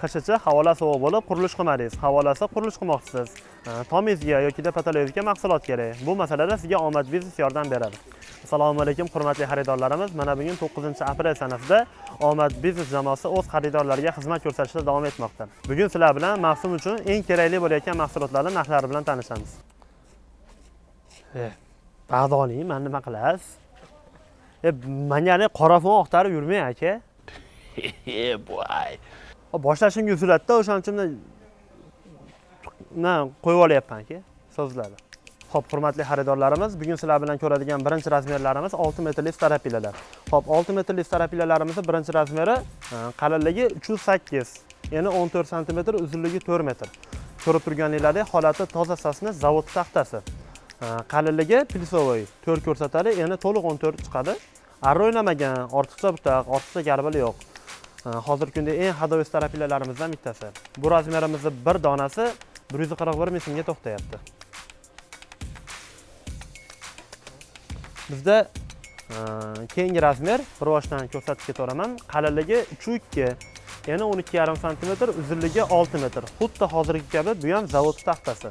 Qishicha havola sovuq bo'lib, qurilish qilmadingiz. Havolasi qurilish qilmoqchisiz. Tomingizga yoki pataloyingizga mahsulot kerak. Bu masalada sizga Omad Biznes yordam beradi. Assalomu alaykum, hurmatli xaridorlarimiz. Mana bugun 9-aprel sanasida Omad Biznes jamoasi o'z xaridorlariga xizmat ko'rsatishda davom etmoqda. Bugun sizlar bilan mavsum uchun eng kerakli bo'layotgan mahsulotlarning narxlari bilan tanishamiz. Bag'doling, man nima qilasiz? Manga qora fon oqtarib yurmang, aka. Voy. Boshlashimga uziladida, o'shaning uchun na qo'yib olyapman, aka, so'zlarni. Xo'p, hurmatli xaridorlarimiz, bugun sizlar bilan ko'radigan birinchi razmerlarimiz 6 metrli стропила lar. Xo'p, 6 metrli стропила larimizni birinchi razmeri qalinligi 308, ya'ni 14 santimetr, uzunligi 4 metr. Ko'rib turganinglardek, holati toza sosna, zavod taxtasi. Qalinligi плюсовой 4 ko'rsatadi, ya'ni to'liq 14 chiqadi. Arra o'ynamagan, ortiqcha butaq, ortiqcha garbil yo'q. Hozirgi kunda eng ходовой стропила larimizdan bittasi. Bu razmerimizni bir donasi 141 ming so'mga to'xtayapti. Bizda keyingi razmer bir boshdan ko'rsatib ketaveraman. Qalinligi 3.2, ya'ni 12,5 santimetr, uzunligi 6 metr. Xuddi hozirgi kabi bu ham zavod taxtasi.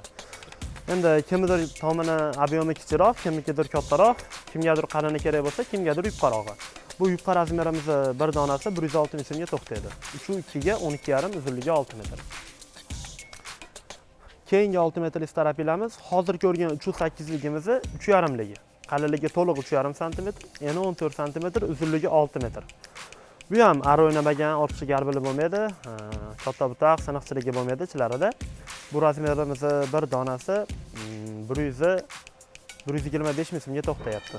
Endi kimnidir tomini объем i kichikroq, kimnikidir kattaroq, kimgadir qalini kerak bo'lsa, kimgadir yupqarog'i. Bu yupqa razmerimizni bir donasi 106 ming so'mga to'xtaydi. 3.2 ga 12,5, uzunligi 6 metr. Keyingi 6 metrli стропила miz hozir ko'rgan 3.8ligimizni 3.5ligi. Qalinligi to'liq 3.5 santimetr, eni 14 santimetr, uzunligi 6 metr. Bu ham arra o'ynamagan, ortiqcha garbili bo'lmaydi, katta butaq, siniqchiligi bo'lmaydi ichlarida. Bu razmerimizni bir donasi 125 ming so'mga to'xtayapti.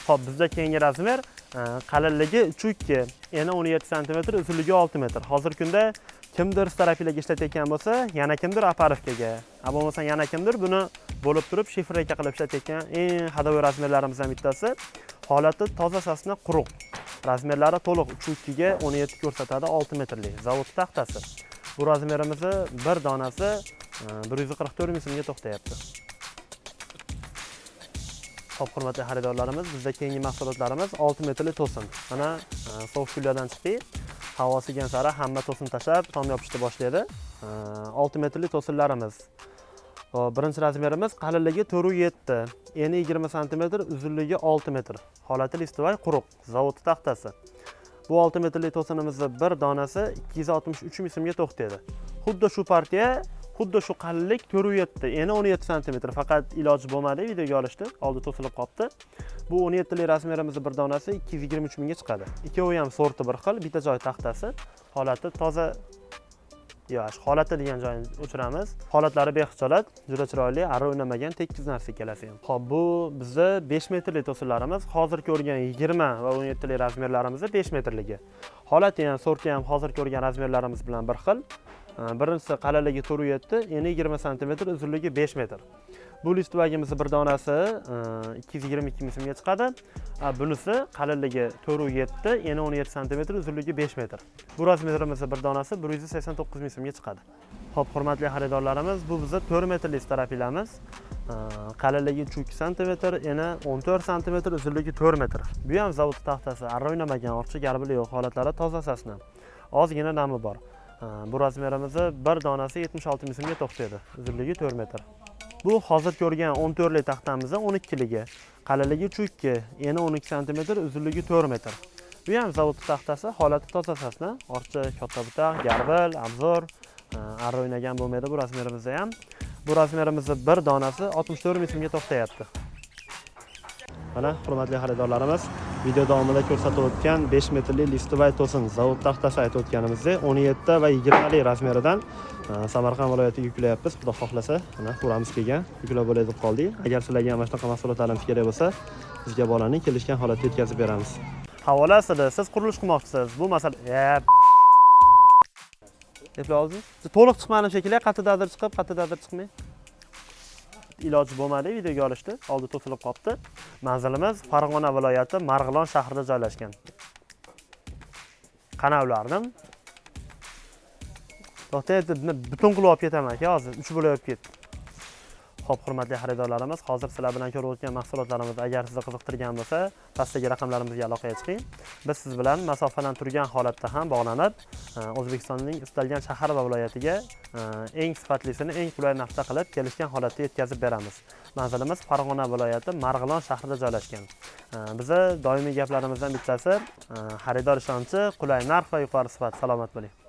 Xo'p, bizda keyingi razmer qalinligi 3.2, eni 17 santimetr, uzunligi 6 metr. Hozirgi kunda kimdir стропила ga ishlatayotgan bo'lsa, yana kimdir опаровка ga, bo'lmasa yana kimdir buni bo'lib turib шифрейка qilib ishlatayotgan eng ходовой razmerlarimizdan bittasi. Holati toza sosna, quruq. Razmerlari to'liq 3.2 ga 17 ko'rsatadi, 6 metrli zavod taxtasi. Bu razmerimizni bir donasi 144 ming so'mga to'xtayapti. Xo'p, hurmatli xaridorlarimiz, bizda keyingi mahsulotlarimiz 6 metrli to'sin. Mana sovuq kunlardan chiqdik. Havo isigan sari hamma to'sin tashlab, tom yopishni boshlaydi. 6 metrli to'sinlarimiz. Xo'p, birinchi razmerimiz qalinligi 4.7, eni 20 santimetr, uzunligi 6 metr. Holati листовой, quruq, zavod taxtasi. Bu 6 metrli to'sinimizni bir donasi 263 ming so'mga to'xtaydi. Xuddi shu partiya, xuddi shu qalinlik 4.7, eni 17 santimetr. Faqat iloji bo'lmadi videoga olishdi, oldi to'silib qolibdi. Bu 17lik razmerimizni bir donasi 223 mingga chiqadi. Ikkovi ham sorti bir xil, bitta joy taxtasi. Holati toza yosh, holati degan joyini o'chiramiz. Holatlari behijolat, juda chiroyli, arra o'ynamagan, tekis narsa ikkalasi ham. Xo'p, bu bizda 5 metrli to'sinlarimiz. Hozir ko'rgan 20 va 17lik razmerlarimiz 5 metrligi. Holati ham, sorti ham hozir ko'rgan razmerlarimiz bilan bir xil. Birinchisi qalinligi 4.7, eni 20 santimetr, uzunligi 5 metr. Bu листвяк imizni bir donasi 222 ming so'mga chiqadi. Bunisi qalinligi 4.7, eni 17 santimetr, uzunligi 5 metr. Bu razmerimizni bir donasi 189 ming so'mga chiqadi. Xo'p, hurmatli xaridorlarimiz, bu bizda 4 metrli стропила miz. Qalinligi 3.2 santimetr, eni 14 santimetr, uzunligi 4 metr. Bu ham zavod taxtasi, arra o'ynamagan, ortiqcha garbili yo'q, holatlari toza sosna. Ozgina nami bor. Bu razmerimizni bir donasi 76 ming so'mga to'xtaydi. Uzunligi 4 metr. Bu hozir ko'rgan 14lik taxtamizni 12ligi. Qalinligi 3.2, eni 12 santimetr, uzunligi 4 metr. Bu ham zavod taxtasi, holati toza sosna, ortiqcha katta butaq, garbil, обзор, arra o'ynagan bo'lmaydi bu razmerimizda ham. Bu razmerimizni bir donasi 64 ming so'mga to'xtayapti. Mana, hurmatli xaridorlarimiz, video davomida ko'rsatib o'tgan 5 metrli листовой to'sin zavod taxtasi aytib o'tganimizdek 17 va 20 lik razmeridan Samarqand viloyatiga yuklayapmiz. Xudo xohlasa, mana furamiz kelgan, yuklab bo'lay deb qoldik. Agar sizlarga ham mana shunaqa mahsulotlarimiz kerak bo'lsa, bizga bolaning kelishgan holatda yetkazib beramiz. Havola asida siz qurilish qilmoqchisiz. Bu masala eplay oldingiz? To'liq chiqmadim shekilli, qayerdadir chiqib, qayerdadir chiqmay. Iloji bo'lmadi videoga olishdi, oldi to'silib qolibdi. Manzilimiz Farg'ona viloyati Marg'ilon shahrida joylashgan. Qana ulardim? To'xta, butun qilib olib ketaman aka, hozir 3 bo'lib olib ketdi. Xo'p, hurmatli xaridorlarimiz, hozir sizlar bilan ko'rib o'tgan mahsulotlarimiz agar sizni qiziqtirgan bo'lsa, pastdagi raqamlarimizga aloqaga chiqing. Biz siz bilan masofadan turgan holatda ham bog'lanib, O'zbekistonning istalgan shahar va viloyatiga eng sifatlisini eng qulay narxda qilib kelishgan holatda yetkazib beramiz. Manzilimiz Farg'ona viloyati Marg'ilon shahrida joylashgan. Biza doimiy gaplarimizdan bittasi xaridor ishonchi, qulay narx va yuqori sifat. Salomat bo'ling.